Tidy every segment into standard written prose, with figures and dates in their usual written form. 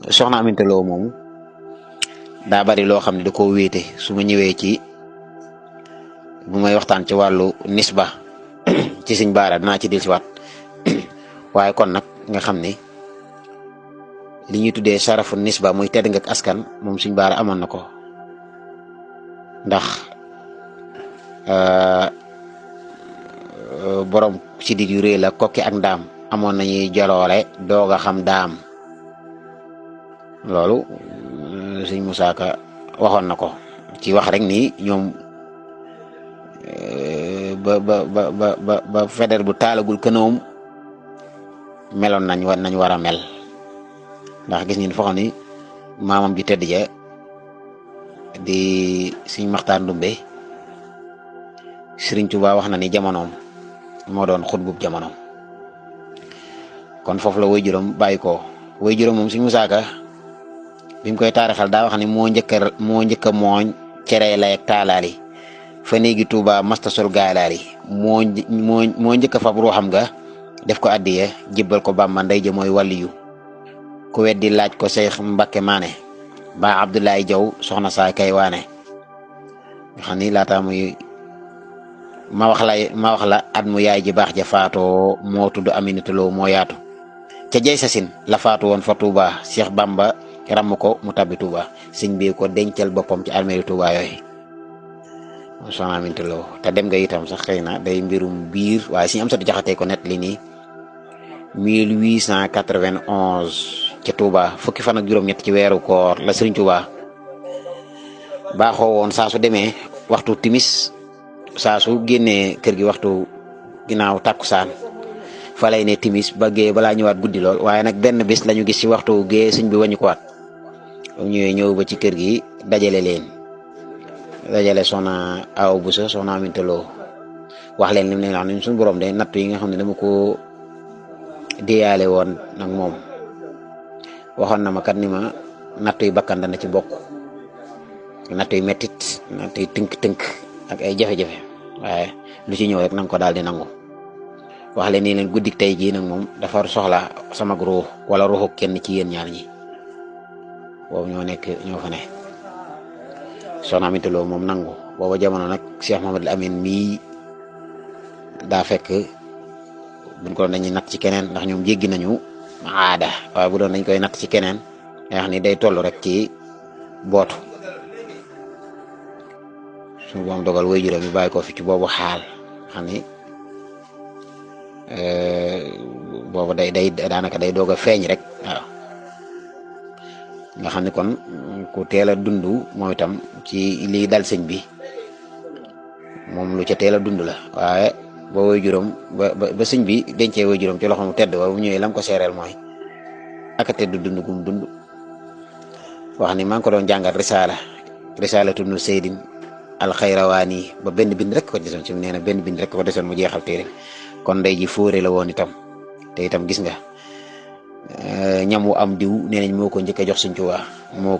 soxna Aminta Lo moomu daa bari loo xam ne da koo wéete su ma ñëwee ci bu may waxtaan ci wàllu nisba ci Sëñ Baara dinaa ci dellusiwaat waaye kon nag nga xam ne li ñuy tuddee sarafu nisba muy tedd nga ak askan moom Sëñ Baara amoon na ko ndax borom sidit yu rëy la kokki ak ndaam amoon nañuy jaloore doog a xam daam loolu Sëñ Musaa Ka waxoon na ko ci wax rek nii ñoom ba feder bu taalagul kënoom meloon nañ war a mel ndax gis ngeen foo ni maamam ji tedd ja di Sëñ Maxtaar Ndumbe Sëriñ Tuubaa wax na ni jamonoom moo doon xutbub jamonoom kon foofu la way juróom bàyyi ko way juróom moom Sëñ Musaa Ka bi mu koy taarixal daa wax ni moo njëkk a mooñ cere lay ak taalaali fa néegi Tuubaa masta sol gaalaali moo njëkk a fab ruuxam ga def ko addiye jébbal ko Bàmba ndey ja mooy wàlliyu ku weddi laaj ko Seex Mbakke Maane ba Abdoulaye Jaw soxna saa kay waane nga xam ni laata muy ma wax la at mu yaay ji baax ja faatoo moo tudd Aminata Lo moo yaatu ca jey sasin la faatu woon fa Touba Cheikh Bamba ramm ko mu tabbi Touba sëñ bi ko dencal boppam ci armeeri Touba yooyu soxna Aminata Lo te dem nga itam sax xëy na day mbirum biir waaye Sëñ Amsatu Jaxate ko net li nii 1891 ca Touba fukki fan ak juróom-ñett ci weeru koor la Sëriñ Touba baaxoo woon saa su demee waxtu timis saa su génnee kër gi waxtu ginnaaw tàkkusaan fa lay ne timis ba gée balaa ñëwaat guddi lool waaye nag benn bis lañu gis ci waxtu gée sëñ bi wàññi ko waat ba ñëwee ñëw ba ci kër gi dajale soxna Awa Buso soxna Aminata Lo wax leen li mu leen wax ne suñu borom de natt yi nga xam ne dama ko déyaale woon nag moom waxoon na ma kat ni ma natt yi bakkan dana ci bokk natt yi mettit natt yi tënk-tënk ak ay jafe-jafe waaye lu ci ñëw rek nanga ko daal di nangu wax leen nii leen guddik tey jii nag moom dafa soxla sama ruux wala ruuxu kenn ci yéen ñaar ñi boobu ñoo fa ne soxna Aminata Lo moom nangu booba jamono nag Cheikh Mamadou Amine mii daa fekk buñ ko doon dañuy natt ci keneen ndax ñoom jéggi nañu aada waaye bu doon dañ koy natt ci keneen nga xam ni day toll rek ci bootu suñu boom dogal way juróom yi bàyyi ko fi ci boobu xaal xam ni boobu day daanaka day doog a feeñ rek waaw nga xam ni kon ku teel a dund moom itam ci lii dal sëñ bi moom lu ca teel a dund la waaye ba way juróom ba sëñ bi dencee way juróom ci loxo mu tedd ba bu ñëwee lam ko seereel mooy aka tedd dund gum dund wax ni maa ngi ko doon jàngal risaala tudd Seydin alxayrawaani ba benn bind rek ko desoon si mu nee na benn bind rek ko desoon mu jeexal téere kon ndey ji fóore la woon itam te itam gis nga ñam wu am diw nee nañ moo ko njëkk a jox Sëñ Tuubaa moo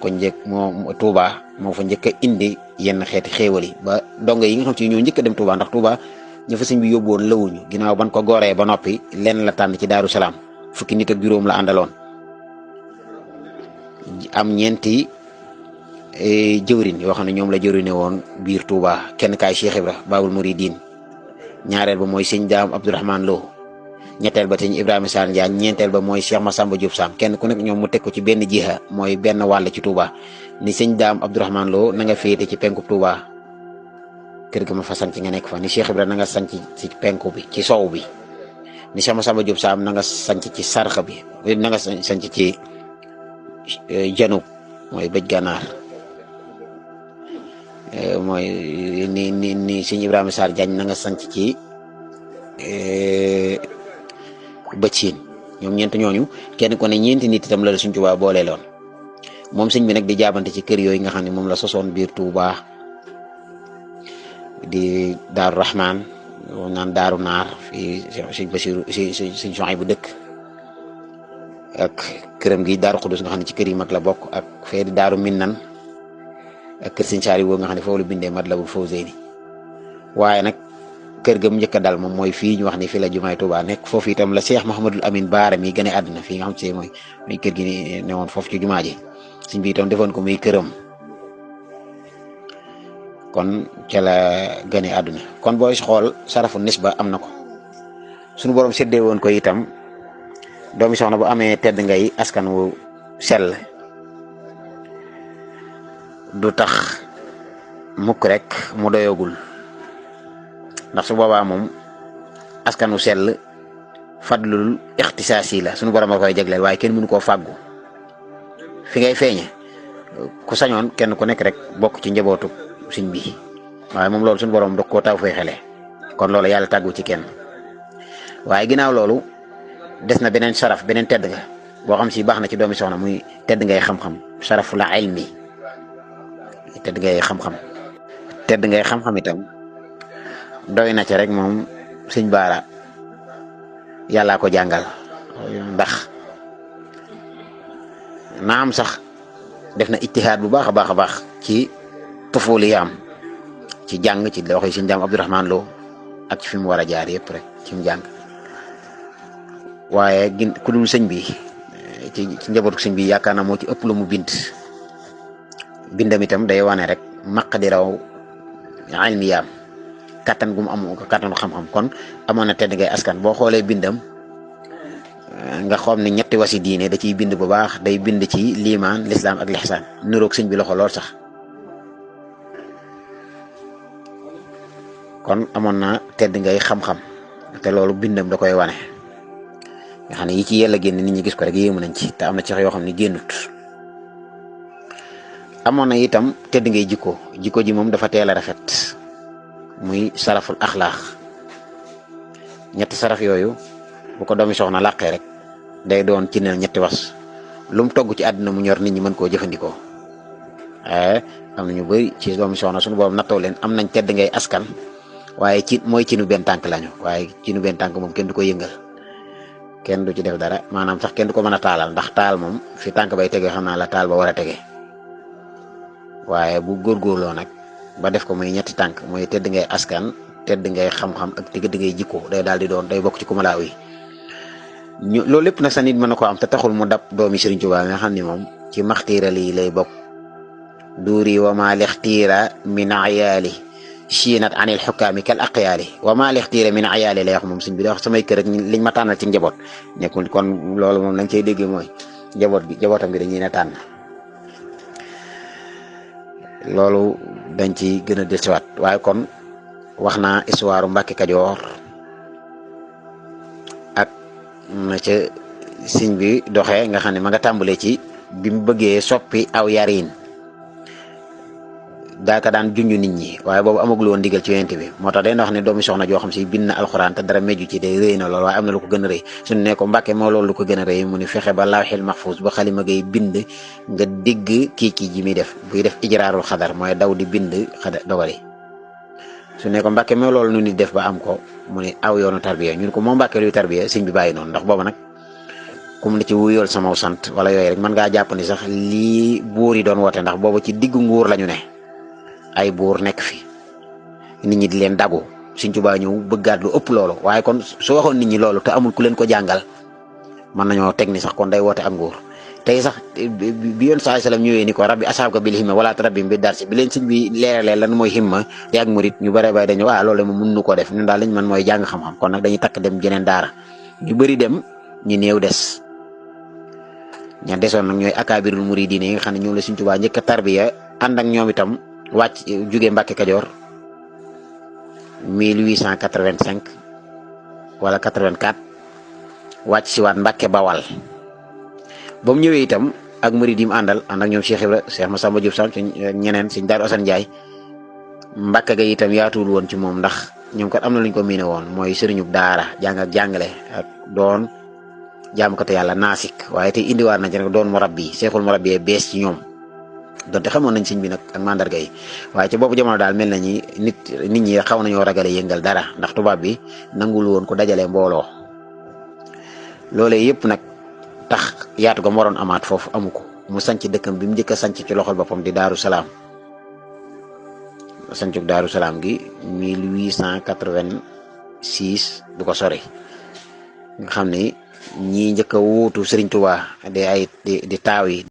Tuubaa moo fa njëkk a indi yenn xeeti xéewal yi ba dongo yi nga xam ci ñoo njëkk a dem Tuubaa ndax Tuubaa ña fa sëñ bi yóbbu woon lawuñu ginnaaw ban ko gooree ba noppi lenn la tànn ci Daaru Salaam fukki nit ak juróom la àndaloon am ñeenti jëwrin yoo xam ne ñoom la jëwrine woon biir Touba kenn kaay Cheikh Ibra Babul Mouridine ñaareel ba mooy sëñ Daam Abdourahmane Lo ñetteel ba sëñ Ibrahima Sall Njaañ ñeenteel ba mooy Cheikh Massamba Diop Sam kenn ku nekk ñoom mu teg ko ci benn jiha mooy benn wàll ci Touba ni sëñ Daam Abdourahmane Lo na nga féete ci penku Touba kër ga ma fa sanc nga nekk fa ni Cheikh Ibra na nga sanc ci penku bi ci sow bi ni Cheikh Massamba Diop Sam na nga sanc ci sarxa bi na nga sanc ci janub mooy bëj gànnaar mooy ni sëñ Ibrahima Sarr Diagne na nga sanc ci bëccin ñoom ñeent ñooñu kenn ko ne ñeenti nit itam la Sëñ Tuubaa boole loon moom sëñ bi nag di jaabante ci kër yooyu nga xam ne moom la sosoon biir Tuubaa di Daaru Rahman naan Daaru Naar fii sëñ Basiru sëñ Suhaybu bu dëkk ak këram gi Daaru Xudus nga xam ne ci kër yi mag la bokk ak fee di Daaru Minnan ak kër sëñ Saari woo nga xam ne foofu la bindee Matlabul Fawzayni waaye nag kër ga mu njëkk a dal moom mooy fii ñu wax ni fii la jumaay Tuubaa nekk foofu itam la Cheikh Mouhamadul Amin Baara mi gën a àdduna fii nga xam si mooy kër gi ni ne woon foofu ci jumaa ji sëñ bi itam defoon ko muy këram kon ca la gën a àdduna kon booy xool sarafu nisba am na ko suñu borom séddee woon ko itam doomi soxna bu amee tedd ngay askan wu sell du tax mukk rek mu doyogul ndax su boobaa moom askan wu sell fadlul ixtisaasi la suñu borom a koy jagleel waaye kenn mënu koo fàggu fi ngay feeñe ku sañoon kenn ku nekk rek bokk ci njabootu sëñ bi waaye moom loolu suñu borom da koo taw fay xele kon loolu yàlla tàggu ci kenn waaye ginnaaw loolu des na beneen saraf beneen tedd nga boo xam si baax na ci doomi soxna muy tedd ngay xam-xam sarafu la ilmi tedd ngay xam-xam tedd ngay xam-xam itam doy na ci rek moom sëñ Baara yàllaa ko jàngal ndax naam sax def na ijtihaad bu baax a baax a baax ci tufuliyaam ci jàng ci la waxee sëñ Daam Abdourahman Lo ak ci fi mu war a jaar yëpp rek ci mu jàng waaye ku dul sëñ bi ci njabootu sëñ bi yaakaar naa moo ci ëpp lu mu bindam itam day wane rek maqdiraw ilmiyaam kattan gu mu am kattanu xam-xam kon amoon na tedd ngay askan boo xoolee bindam nga xoom ne ñetti wasi diine da ciy bind bu baax day bind ci liimaan lislaam ak lixsaan niroog sëñ bi loxo lool sax kon amoon na tedd ngay xam-xam te loolu bindam da koy wane nga xam ne yi ci yella génn nit ñi gis ko rek yéemu nañ ci te am na ci yoo xam ne génnut amoon na itam tedd ngay jikko ji moom dafa teel a rafet muy saraful axlaax ñetti saraf yooyu bu ko doomi soxna làqee rek day doon ci ne ñetti was lu mu togg ci àddina mu ñor nit ñi mën koo jëfandikoo am na ñu bëri ci doomi soxna suñu boobu nattoo leen am nañ tedd ngay askan waaye mooy ci nu benn tànk lañu waaye ci nu benn tànk moom kenn du ko yëngal kenn du ci def dara maanaam sax kenn du ko mën a taalal ndax taal moom fi tànk bay tege xam naa la taal ba war a tege waaye bu góorgóorloo nag ba def ko muy ñetti tànk mooy tedd ngay askan tedd ngay xam-xam ak tedd ngay jikko day daal di doon day bokk ci kumalaaw yi loolu lépp nag sa nit mën na ko am te taxul mu dab doomi Sëriñ Tuubaa nga xam ne moom ci maxtiira lii lay bokk duuri wa maa lixtiira min ayaali chiinat anil xukkaami kal aqyaali wa maa lixtiira min ayaali lay wax moom suñ bi da wax samay kër ak liñ ma tànnal ci njaboot nekkul kon loolu moom lañ cey dégg mooy njabootam gi dañuy ne tànn loolu dañ ci gën a dellusiwaat waaye kon wax naa histoire Mbàkke Kajoor ak na ca sëñ bi doxee nga xam ne ma nga tàmbalee ci bi mu bëggee soppi aw yariin daaka daan junj nit ñi waaye boobu amagul woon ndigal ci yonent bi moo tax day wax ne doomi soxna joo xam si bind na alxuraan te dara meju ci day rëy na lool waaye am na lu ko gën a rëy suñu ne ko Mbàkke moo loolu lu ko gën a rëy mu ni fexe ba lawxil maxfuus ba xalima ngay bind nga digg kii ji muy def buy def ijraarul xadar mooy daw di bind xadar dogali su ne ko Mbàkke moo loolu nu nit def ba am ko mu ne aw yoonu tarbiya ñun ko moo Mbàkke luy tarbiya sëñ bi bàyyi noonu ndax booba nag kum la ci wuyool samaw sant wala yooyu rek mën ngaa jàpp ni sax lii buur yi doon woote ndax booba ci diggu nguur lañu ne ay buur nekk fi nit ñi di leen dagu Sëñ Tuubaa ñëw bëggaat lu ëpp loolu waaye kon su waxoon nit ñi loolu te amul ku leen ko jàngal mën nañoo teg ni sax kon day woote ak nguur tey sax bi yoon saa sallam ñëwee ni ko rabbi asaabka bil himma wala rabbi bi darsi bi leen sëñ bi leeralee lan mooy himma di ak murit ñu bare bay dañu loolu moom mën nu ko def ñun daal lañ man mooy jàng xam-xam kon nag dañuy takk dem jeneen daara ñu bëri dem ñu néew des ña desoon nag ñooy akaabirul muridiin yi nga xam ne ñoom la Sëñ Tuubaa njëkk a tarbiya ànd ak ñoom itam wàcc jóge Mbàkke Kajoor 1885 wala 84 wàcc si waat Mbàkke Bawal ba mu ñëwee itam ak murid yi mu àndal ànd ak ñoom Cheikh Ibra Cheikh Massamba Diop Sam ñeneen Sëñ Daaru Asan Njaay Mbàkke ga itam yaatuwul woon ci moom ndax ñoom kat am na luñ ko miine woon mooy sëriñub daara jàng ak jàngale ak doon jaamukatu yàlla naasik waaye tey indiwaat nañ ci rek doon murabbi seexul murabbi bees ci ñoom donte xamoon nañ sëñ bi nag ak mandarga yi waaye ci boobu jamono daal mel na ni nit ñi xaw nañoo ragale yëngal dara ndax tubaab bi nangul woon ko dajale mbooloo loolee yëpp nag tax yaatu ga mu waroon amaat foofu amu ko mu sanc dëkkam bi mu njëkk a sanc ci loxol boppam di Daaru Salaam sancug Daaru Salaam gi 1886 du ko sori nga xam ni ñii njëkk a wuutu Serigne Touba di taaw yi